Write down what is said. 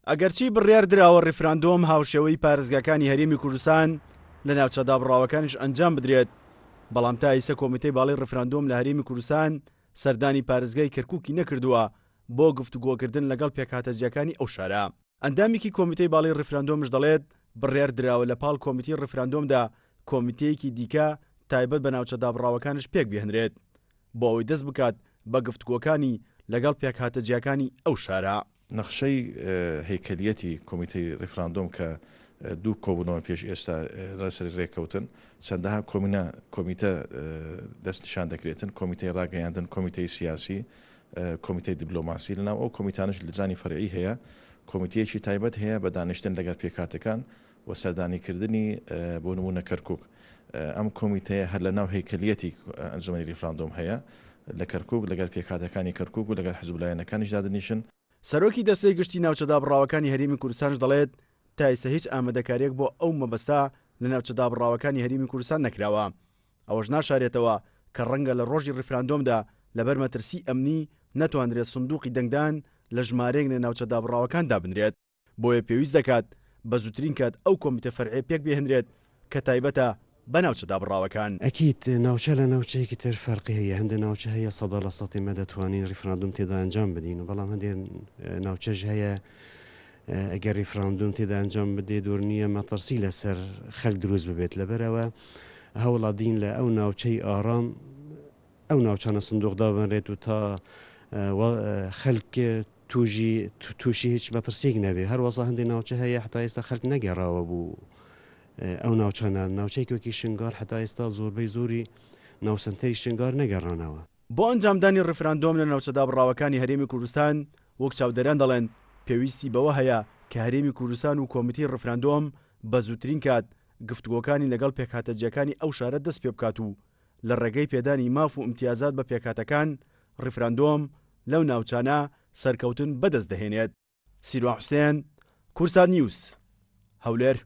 ئەگەرچی بڕیار دراوە ڕیفراندۆم هاوشێوەی پارێزگاکانی هەرێمی کوردستان لە ناوچە دابڕاوەکانیش ئەنجام بدرێت، بەڵام تا ئیسە کۆمیتەی باڵی ڕیفراندۆم لە هەرێمی کوردستان سەردانی پارێزگای کەرکوکی نەکردووە بۆ گفتوگۆکردن لەگەڵ پێکهاتە جیاکانی ئەو شارە. ئەندامێکی کۆمیتەی باڵی ڕیفراندۆمش دەڵێت، بڕیار دراوە لە پاڵ کۆمیتەی ڕیفراندۆمدا کۆمیتەیەکی دیکە تایبەت بە ناوچە دابڕاوەکانش پێکبهێنرێت بۆ ئەوەی دەست بکات بە گفتوگۆکانی لەگەڵ پێکهاتە جیاکانی ئەو شارە. نەخشەی هەیکەلیەتی کۆمیتەی ڕیفراندۆم کە دوو کۆبوونەوە پێش ئێستا لەسەری رێککەوتن، چەندەها کۆمینە کۆمیتە دەستنیشان دەکرێتن، کۆمیتەی ڕاگەیاندن، کۆمیتەی سیاسی، کۆمیتەی دیبلۆماسی، لەناو ئەو کۆمیتانەش لجانی فەرعی هەیە، کۆمیتەیەکی تایبەت هەیە بە دانیشتن لەگەڵ پێکهاتەکان و سەردانیکردنی بۆ نموونە کەرکوک. ئەم کۆمیتەیە هەر لەناو هەیکەلیەتی ئەنجومەنی ریفراندۆم هەیە لە کەرکوک، لەگەل پێکهاتەکانی کەرکوک و لەگەل حزب و لایەنەکانیش دادەنیشن. سەرۆکی دەستەی گشتی ناوچە دابڕاوەکانی هەرێمی کوردستانش دەڵێت، تا ئیستا هیچ ئامادەکارییەک بۆ ئەو مەبەستە لە ناوچە دابڕاوەکانی هەرێمی کوردستان نەکراوە. ئەوەش ناشارێتەوە کە ڕەنگە لە ڕۆژی ڕیفراندۆمدا لەبەر مەترسی ئەمنی نەتوانرێت سندوقی دەنگدان لە ژمارەیەک لە ناوچە دابڕاوەکان دابنرێت. بۆیە پێویست دەکات بە زووترین کات ئەو کۆمیتە فەرعیە پێک بهێنرێت کە تایبەتە بە ناوچە دابڕاوەکان. ئەکید ناوچە لە ناوچەیەکی تر فەرقی هەیە، هەندێ ناوچە هەیە سەدا لە سەد ئێمە دەتوانین ڕیفراندوم تێدا ئەنجام بدەین و بەڵام هەندێ ناوچەش هەیە ئەگەر ڕیفراندوم تێدا ئەنجام بدێ دوور نییە مەترسی لەسەر خەلک دروست ببێت لەبەرئەوە هەوڵەدین لە ئەو ناوچەی ئارام ئەو ناوچانە سندوق دابنرێت و تا خەلک توژی توشی هیچ مەترسیک نەبێ هەروەسا هەندێک ناوچە هەیە حتا ئێستا خەلک نەگەڕاوە بوو ئەو ناوچانە ناوچەیەکی وەکی شنگار حتا ئێستا زۆربەی زۆری ناوسەنتەری شنگار نەگەڕانەوە. بۆ ئەنجامدانی ڕیفراندۆم لە ناوچە دابڕاوەکانی هەرێمی کوردستان، وەک چاودێران دەڵێن، پێویستی بەوە هەیە کە هەرێمی کوردستان و کۆمیتەی ڕیفراندۆم بە زووترین کات گفتوگۆکانی لەگەڵ پێکهاتە جیاکانی ئەو شارە دەست پێبکات و لە ڕێگەی پێدانی ماف و ئیمتیازات بە پێکهاتەکان، ڕیفراندۆم لەو ناوچانە سەرکەوتن بەدەست دەهێنێت. سیروان حوسێن، کوردسات نیوز، هەولێر.